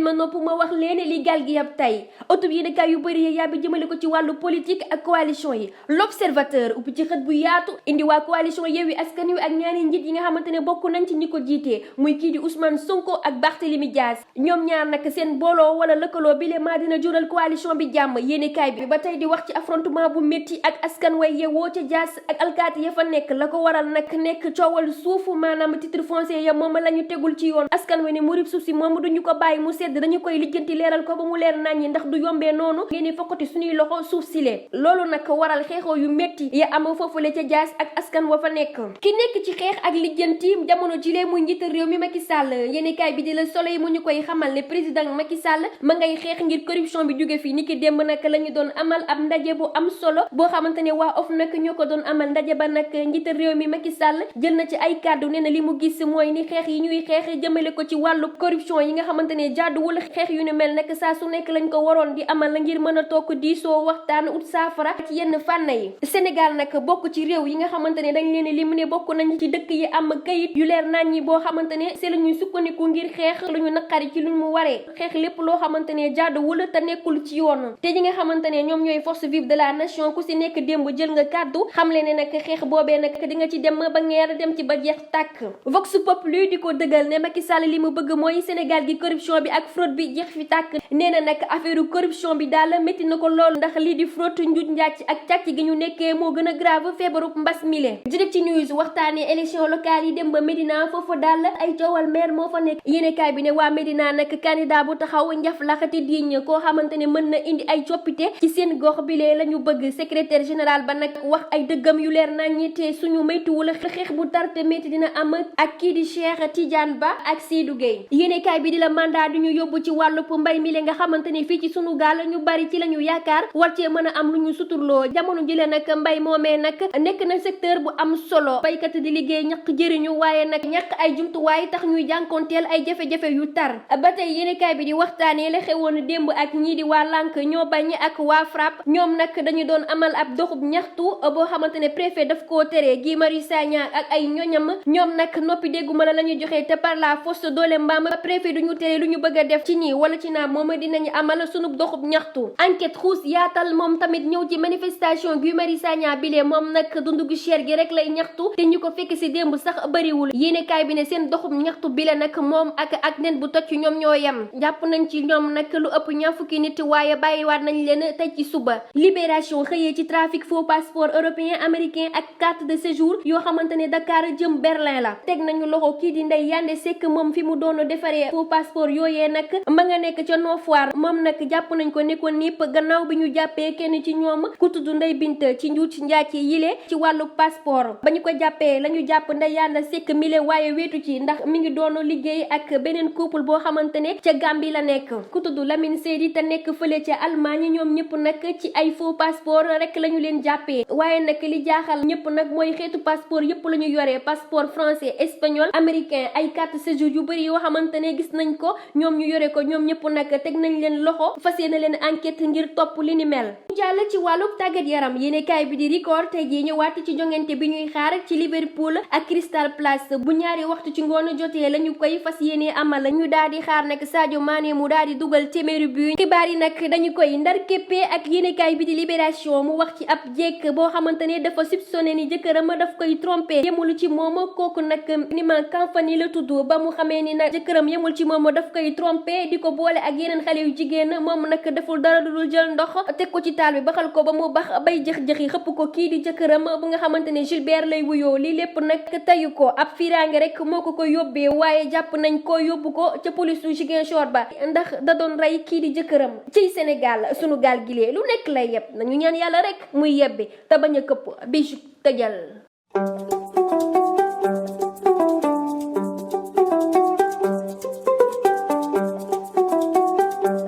ma nopp ma wax leen li gaal gi yab tey ëttub yéenekaay yu bëri yàbbi jëmale ko ci wàllu politique ak coalition yi. L'Observateur ubbi ci xët bu yaatu indi waa coalition Yewwi Askan Wi ak ñaari njiit yi nga xamante ne bokk nañ ci ñi ko jiitee muy kii di Ousmane Sonko ak Barthélémy Dias ñoom ñaar nag seen booloo wala lëkkaloo bi le maa dina jural coalition bi jàmm. yéenekaay bi ba tey di wax ci affrontement bu métti ak askan way yeewoo ca Dias ak alkaati ya fa nekk la ko waral nag nekk coowal suuf maanaam titre foncier ya moom la ñu tegul ci yoon askan wi ne murib suuf si moom duñu ko bàyyi mu sedd dañu koy lijjanti leeral ko ba mu leer naññi ndax du yombee noonu ngeen di fokkati suñuy loxo suuf si lee loolu nag waral xeexoo yu métti ya am foofule ca Dias ak askan wa fa nekk ki nekk ci xeex ak lijjanti jamono jilee muy njiital réew mi Macky Sall yéenekaay bi di Le Soleil mu ñu koy xamal ne président Macky Sall ma ngay xeex ngir corruption bi jóge fii niki démb nag la ñu doon amal ab ndaje bu am solo boo xamante ne waa OFNAC ñoo ko doon amal ndaje ba nag njiital réew mi Macky Sall jël na ci ay kàddu nee na li mu gis mooy ni xeex yi ñuy xeex jëmale ko ci wàllu corruption yi nga xamante ne jàdduwul xeex yu ni mel nag saa su nekk lañ ko waroon di amal la ngir mën a toog diisoo waxtaan ut saafara ci yenn fànn yi Sénégal nag bokk ci réew yi nga xamante ne dañ leen lim ne bokk nañ ci dëkk yi am kayit yu leer nañ ñi boo xamante ne c'est la ñuy sukkandiku ngir xeex lu ñu naqari ci lu mu waree xeex lépp loo xamante ne jàdduwul te nekkul ci yoon te ñi nga xamante ne ñoom ñooy force vive de la nation ku si nekk démb jël nga kàddu xamle ne nag xeex boobee nag di nga ci dem ba ngeer dem ci ba jeex tàkk Vox Populi di ko dëggal ne Macky Sall li mu bëgg mooy Sénégal gi corruption bi ak fraude bi jeex fi tàkk nee na nag affaire corruption bi daal métti na ko lool ndax lii di fraude njuuj njàcc ak càcc gi ñu nekkee moo gën a grave feebaru mbas mile Direct News waxtaanee élection locale yi dem ba Médina foofu daal ay coowal maire moo fa nekk yéenekaay bi ne waa Médina nag candidat bu taxaw njaf laxati diñ koo xamante ne mën na indi ay coppite ci seen gox bile la ñu bëgg secrétaire général ba nag wax ay dëggam yu leer nañ te suñu maytuwul xeex bu tarte métti dina am ak kii di Cheikh Tidiane Ba ak Seydou Gueye yéenekaay bi di la mandat du ñu yóbbu ci wàllub mbay mi le nga xamante ne fii ci sunu gaal ñu bari ci la ñu yaakaar war cee mën a am lu ñu suturloo jamono jile nag mbay moomee nag nekk na secteur bu am solo baykat di liggéey ñaq jëriñu waaye nag ñàkk ay jumtuwaay tax ñuy jànkonteel ay jafe-jafe yu tar ba tey yéenekaay bi di waxtaanee la xewoon démb ak ñii di waa lànk ñoo bañ ak waa FRAPP ñoom nag dañu doon amal ab doxub ñaxtu boo xamante ne préfet daf koo tere Guy Marius Sagna ak ay ñoñam ñoom nag noppi dégguma la ñu joxe te par la force doole mbaam préfet duñu tere lu ñu bëgg a def ci ñi wala ci naa moom dinañu amal sunub doxub ñaxtu enquête xuus yaatal moom tamit ñëw ci manifestation Guy Marius Sagna bile moom nag dundu gu cher gi rek lay ñaxtu te ñu ko fekk si démb sax bëriwul yéenekaay bi ne seen doxub ñaxtu bile nag moom ak nen bu toj ñoom ñoo yem jàpp nañ ci ñoom nag lu ëpp ñaar fukki nit waaye bàyyiwaat nañ leen tey ci suba libération xëyee ci trafic faux passeport européen américain ak carte de séjour yoo xamante ne Dakar jëm Berlin la teg nañu loxo kii di Ndeye Yande Seck moom fi mu doon defaree faux passeport yooyee nag ma nga nekk ca Nord Foire moom nag jàpp nañ ko ne ko nipp gannaaw bi ñu jàppee kenn ci ñoom ku tudd Ndeye Bint ci njuuj njaac yile ci wàllu passeport ba ñu ko jàppee la ñu jàpp Ndeye Yande Seck mile waaye weetu ci ndax mi ngi doon liggéey ak beneen couple boo xamante ne ca Gambie la nekk ku tudd Lamine Seydi te nekk fële ca Allemagne ñoom ñëpp nag ci ay faux passeport rek la ñu leen jàppee waaye nag li jaaxal ñëpp nag mooy xeetu passeport yëpp la ñu yoree passeport français espagnol américain ay carte séjour yu bëri yoo xamante ne gis nañ ko ñoom ñu yore ko ñoom ñëpp nag teg nañ leen loxo fas yéene leen enquête ngir topp li ni mel jàll ci wàllu tàggat yaram yéenekaay bi di Record tey jii ñëwaat ci jongante bi ñuy xaar ci Liverpool ak Crystal Palace bu ñaari waxtu ci ngoon jotee la ñu koy fas yéene amal ñu daal di xaar nag Sadio Mané mu daal di dugal téeméeri but xibaar yi nag dañu koy ndar képpee ak yéenekaay bi di Libération mu wax ci ab jekk boo xamante ne dafa soupçonné ni jëkkëram daf koy trompé yemul ci moom kooku nag ni ma Kamfani la tudd ba mu xamee ni nag jëkkëram yemul ci moom daf koy trompé di ko boole ak yeneen xale yu jigéen moom nag deful dara lu dul jël ndox teg ko ci taal bi baxal ko ba mu bax bay jëx-jëxi xëpp ko kii di jëkkëram bu nga xamante ne Gilbert lay wuyoo lii lépp nag tayu ko ab fiiraange rek moo ko yóbbee waaye jàpp nañ ko yóbbu ko ca police su Ziguinchor ba ndax da doon rey kii di jëkkëram ci Sénégal sunu gaal gilee lu nekk lay yeb nañu ñaan yàlla rek muy yebbi te bañ a këpp bi tëjal